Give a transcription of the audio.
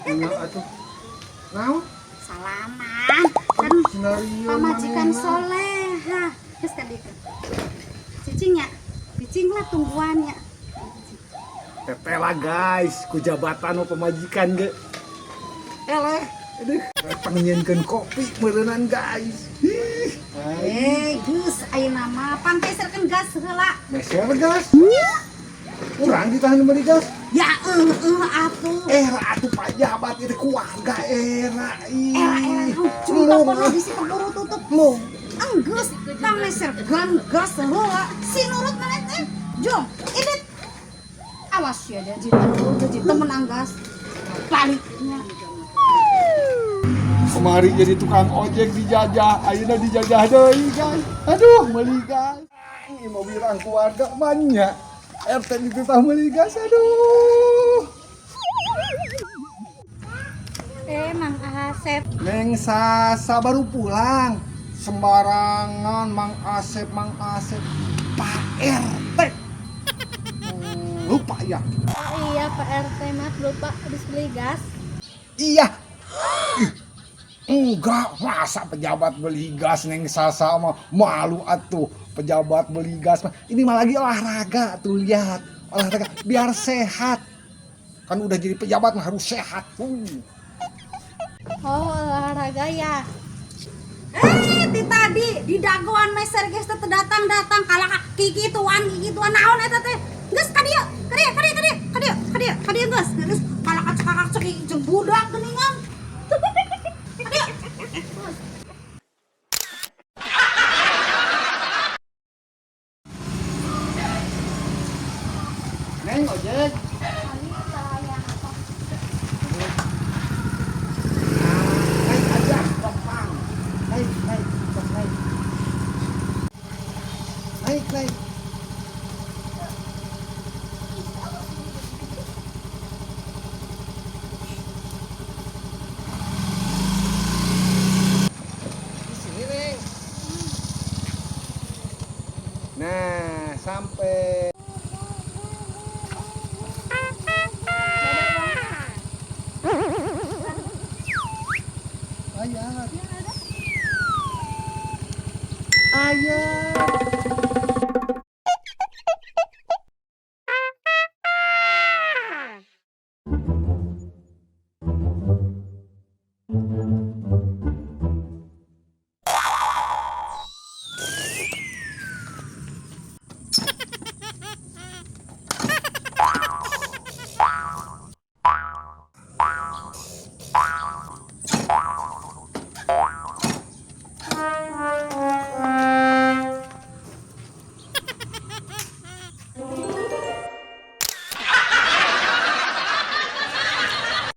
Iya atuh. Naon? Salaman. Kan Scenario pamajikan manehna. soleha. Geus ka dieu. Cicing nya. Cicing lah tungguan nya. Teteh lah guys, ku jabatan mah pamajikan ge. Eleh, aduh, pangnyieunkeun kopi meureunnan guys. Ih, Eh, geus ayeuna mah pangpeserkeun gas heula. Meser gas. Urang ditahan meuli gas. Ya eueuh atuh. Era atuh pajabat itu keluarga era. Ih. Era era cuma telepon bisi keburu tutup. Mung. Enggeus tang meserkeun gas heula. Si nurut maneh teh. Jom, idit. Awas ya jadi jadi temen anggas. Baliknya. Kemari jadi tukang ojek dijajah, ayeuna dijajah deui guys. Aduh, meuli guys. Ini mau wirang keluarga banyak. RT dititah meuli gas, aduh. Eh, Mang Asep. Neng Sasa baru pulang. Sembarangan Mang Asep, Mang Asep. Pak RT. Lupa ya. Oh iya Pak RT, maaf lupa habis beli gas. Iya. Ih, enggak, masa pejabat beli gas Neng Sasa mah malu atuh pejabat beli gas mah. Ini mah lagi olahraga tuh lihat. Olahraga biar sehat. Kan udah jadi pejabat mah harus sehat. Oh olahraga ya. Eh, ti tadi di dagoan meser geus teu datang-datang kalah kikituan kikituan naon eta teh. Geus ka dieu, ka dieu, ka dieu, ka dieu, ka dieu, ka dieu, ka dieu geus. Geus kalah kacekak cekik jeung budak geuningan. Ka dieu. Neng ojek. Naik aja, gampang. Naik, naik, sok naik. Naik, naik. Di sini, Neng. Nah, sampai. Ayah. Ayah.